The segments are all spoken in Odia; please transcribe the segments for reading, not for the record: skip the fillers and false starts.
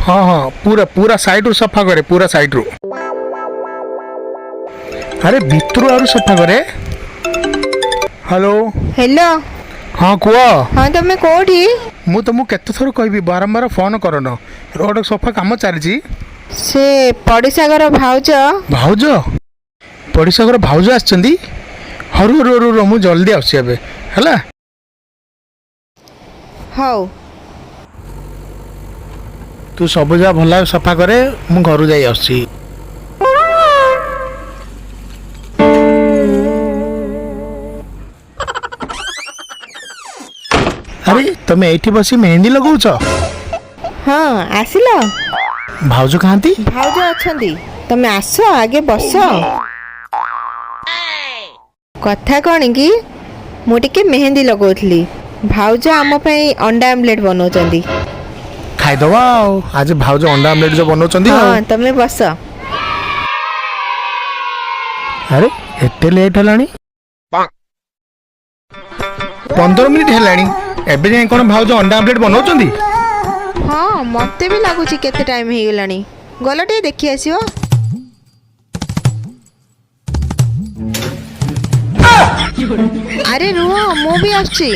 ହଁ ହଁ, ପୁରା ପୁରା ସାଇଡରୁ ସଫା କରେ, ପୁରା ସାଇଡରୁ। ଆରେ, ଭିତରୁ ଆହୁରି ସଫା କରେ। ହ୍ୟାଲୋ। ହ୍ୟାଲୋ। ହଁ, କୁହ। ହଁ, ତମେ କୋଉଠି? ମୁଁ ତମକୁ କେତେ ଥର କହିବି, ବାରମ୍ବାର ଫୋନ୍ କରନ। ରୋଡ଼ ସଫା କାମ ଚାଲିଛି। ସେ ପଡ଼ିଶା ଘର ଭାଉଜ। ଭାଉଜ? ପଡ଼ିଶା ଘର ଭାଉଜ ଆସିଛନ୍ତି? ହରୁ ରୁ ରୁ ରୁ, ମୁଁ ଜଲ୍ଦି ଆସୁଛି ଏବେ, ହେଲା? ହଉ। ତୁ ସବୁ ଯାହା ଭଲ ଭାବେ ସଫା କରେ, ମୁଁ ଘରୁ ଯାଇ ଆସୁଛି। ଆରେ, ତମେ ଏଇଠି ବସି ମେହେନ୍ଦି ଲଗାଉଛ? ହଁ, ଆସିଲ? ଭାଉଜ କାହାନ୍ତି? ଭାଉଜ ଅଛନ୍ତି, ତମେ ଆସ, ଆଗେ ବସ। କଥା କ'ଣ କି, ମୁଁ ଟିକେ ମେହେନ୍ଦି ଲଗାଉଥିଲି, ଭାଉଜ ଆମ ପାଇଁ ଅଣ୍ଡା ଆମଲେଟ୍ ବନଉଛନ୍ତି। ଖାଇଦବା ଆଉ। ଆଜି ଭାଉଜ ଅଣ୍ଡା ଆମଲେଟ୍ ଯୋଉ ବନଉଛନ୍ତି ଆଉ। ହଁ, ତମେ ବସ। ଆରେ, ଏତେ ଲେଟ୍ ହେଲାଣି, 15 ମିନିଟ୍ ହେଲାଣି, ଏବେ ଯାଏଁ କ'ଣ ଭାଉଜ ଅଣ୍ଡା ଆମଲେଟ୍ ବନଉଛନ୍ତି? ହଁ, ମତେ ବି ଲାଗୁଛି କେତେ ଟାଇମ୍ ହେଇଗଲାଣି। ଗଲ, ଟିକେ ଦେଖି ଆସିବ। ଆରେ ରୁହ, ମୁଁ ବି ଆସୁଛି।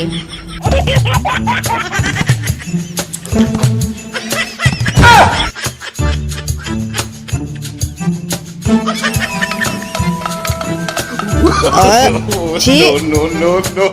ଛି। No, no, no.